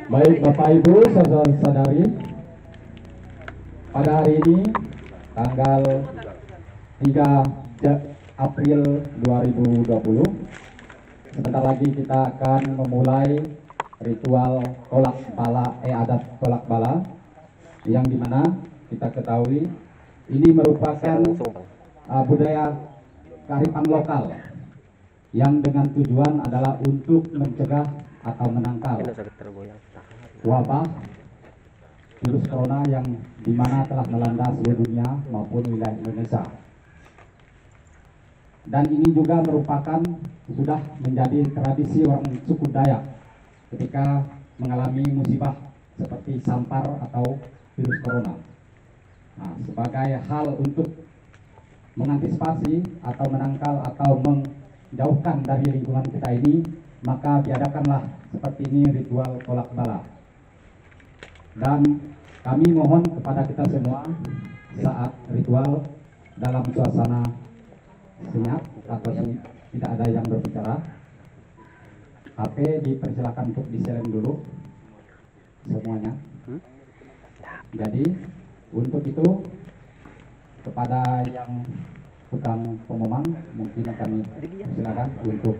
Baik Bapak Ibu, saudara-saudari, pada hari ini tanggal 3 April 2020, sebentar lagi kita akan memulai ritual tolak bala, adat tolak bala, yang dimana kita ketahui ini merupakan budaya kearifan lokal yang dengan tujuan adalah untuk mencegah atau menangkal wabah virus corona yang dimana telah melanda seluruh dunia maupun wilayah Indonesia. Dan ini juga merupakan sudah menjadi tradisi orang suku Dayak ketika mengalami musibah seperti sampar atau virus corona. Nah, sebagai hal untuk mengantisipasi atau menangkal atau menjauhkan dari lingkungan kita ini, maka diadakanlah seperti ini ritual tolak bala. Dan kami mohon kepada kita semua saat ritual dalam suasana senyap atau tidak ada yang berbicara, HP dipersilakan untuk disilent dulu semuanya. Jadi untuk itu kepada yang tukang pengumuman mungkin kami silakan untuk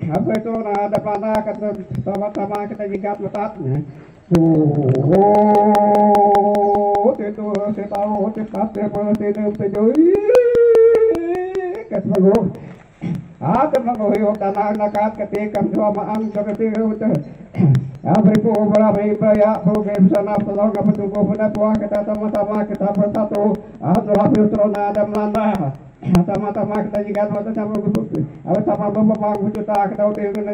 Apa itu ada pelanda kata sama-sama kita jigat letat. Itu saya tahu cepat kita sama-sama kita bersatu ada melanda sama-sama kita jika sama sama juta kita jika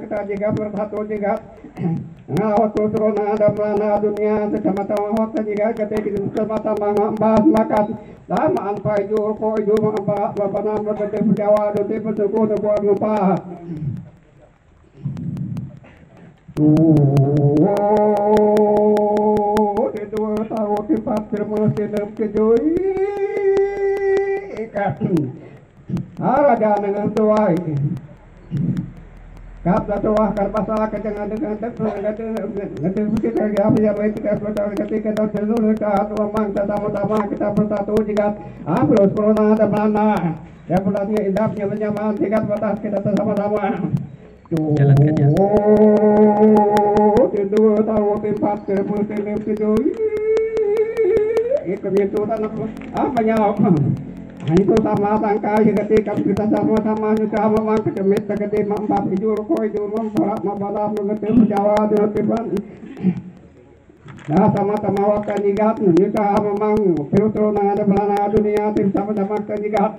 Kita jika bersatu jika ada melana dunia sama-sama jika kita sama-sama makan lama anpa ijur ko ijur apa bapak berkata Jawa dote bersuku sebuah lupa itu tahu tempat terima kejoi Raja dengan tuai Kap tua karbasa kejangan dengan kita kita bersatu jika terus corona ada mana ya berarti indahnya menyaman jika batas kita sama-sama Jalankan ya. Itu tahu tempat itu itu apa itu sama tangka ketika kita sama-sama juga memang kecemit kecemit mampak ijur ko ijur mampak mabalah mengerti Jawa dengan Nah sama-sama wakan jigat juga memang virus ada belana dunia sama-sama kan jigat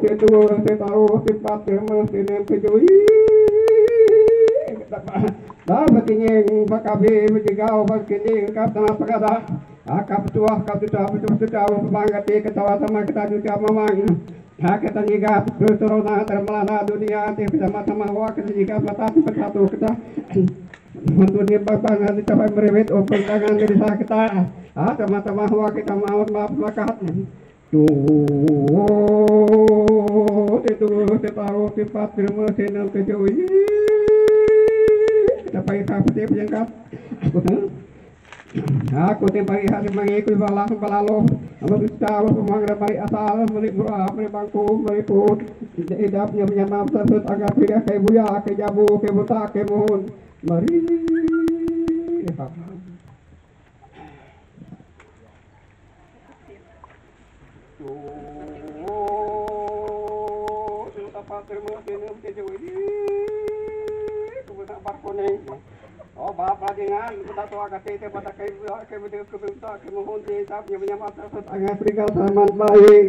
itu tahu sifat Dah bertingin pakabi berjigau berkini kap tanah pagada akap tuah kap tuah betul betul bangga ketawa sama kita juga memang kita juga corona termelana dunia sama-sama wah kita juga batas bersatu kita untuk dia bapak nanti sampai merewet oh tangan dari kita sama-sama wah kita mau maaf makat itu tahu sifat terima senang kejauh kita pagi hati penyangkat Aku tem pagi hari mengikuti balang balalo ama bisa pemangre mari asal mari murah mari bangku mari put idapnya menyamam tersebut agar tidak ke buya ke jabu ke buta ke mohon mari Oh, bapak dengan kita tua kata itu pada kayu kayu ke ke ke mohon di tap yang menyamar tersebut agar berikan selamat baik.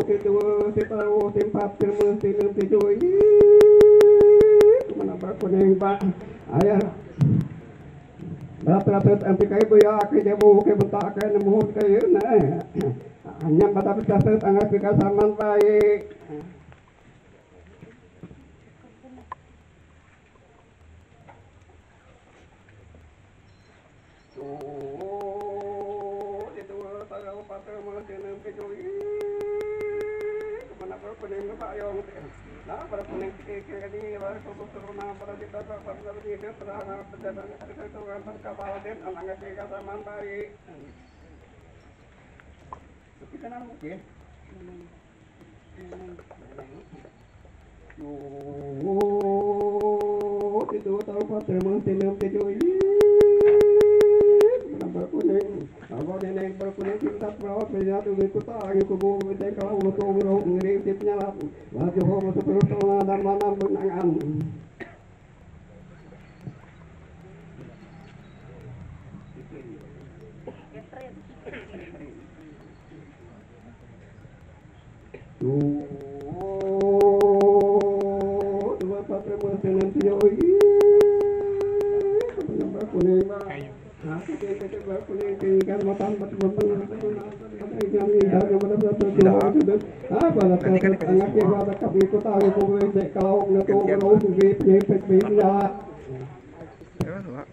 Itu tahu tempat firman sini itu kemana berkuning pak ayah Berat-berat anti kayu buya ke jabu ke bentak ke nemu ke nah hanya pada pecah angkat pika saman baik. Itu tahu terima Tidak. Nanti kan dikasih semua. Gantian lah. Ya, Pak.